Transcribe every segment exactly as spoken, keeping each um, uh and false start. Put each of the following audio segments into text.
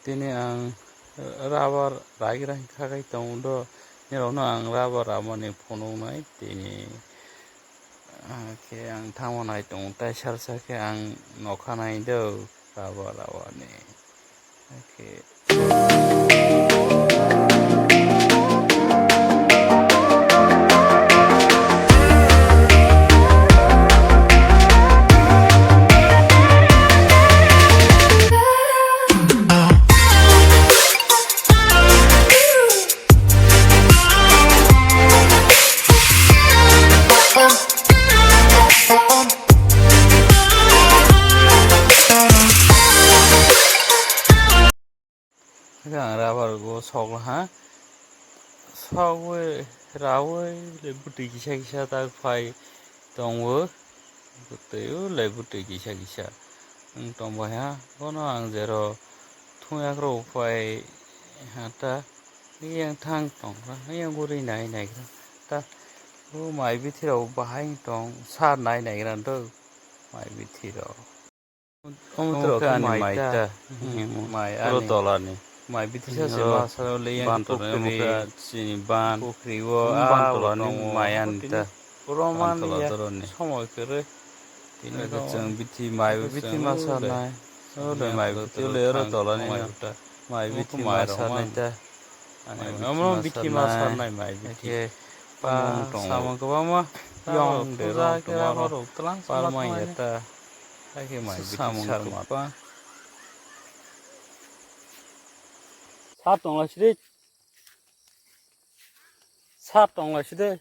Tini ang rubber ragira hinkha khai tongo do, nirokno ang rubber ramani phunuknai tini. Hakhe ang thangma nai tongo, tai salsa khe ang nokha nai do rubber ramani. Hakhe. Ang rubber go sokla ha. Sogwi rawi le bwtwi kisa kisa tak phai tongo. Bwtwi o le bwtwi kisa kisa wng tong bai ha. Bono ang jero thung yakrok phai ha ta. Yang thang tong kha, yang guri nai nai kha ta. O mai bithi rok bahai tong sar nai nai kha do mai bithi rok. Omo tei rok khe ani mai ta. Mai ani. Tolani. Mai bithi sa se ma sa le yang ban tolani, omo khe chini ban. Pukri o ban tolani mai ani ta. Roman ya somoi kere. Tini chwng bithi mai bithi ma sa nai. Ole mai bithi le oro tolani. Mai bithi ma sa nai ta. Omo bithi ma sa nai mai bithi. Samung kwbangma yong de rong tongma rok parma ya ta. Hai khe mai bithi samung kwbang. Sar tong lai sidi. Sar tong lai sidi.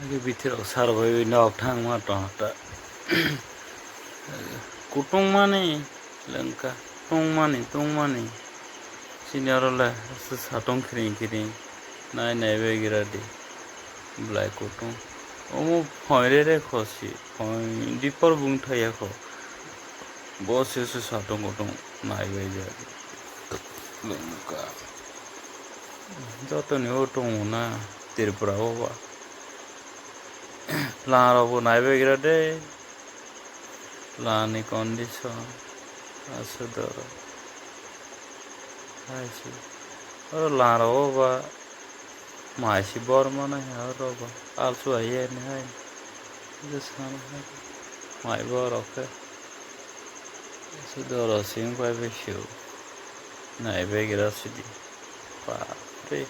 Agi bithi rok sar bai nok thangma tong ta. Kutungmani lengka, tungmani, tungmani. Sini oro le satong kiring kiring nai nai bai gira di. Belai kutung. Omo phoi re re khosi, phoi dipor bung thaya kho. Bo se se satong kutung nai bai ja. Lengka. Joto ni o tongo na Tripura o ba. Lang rok bo nai bai gira de. Lani condition aswk doro. Hai se. Oro lang rok o ba mai se bor mano hai oro ba. Alsu hai ye ni hai. Je sana hai. Mai borok khe. Aswk doro sing pai bai se o. Nai bai gira sidi. Bapre.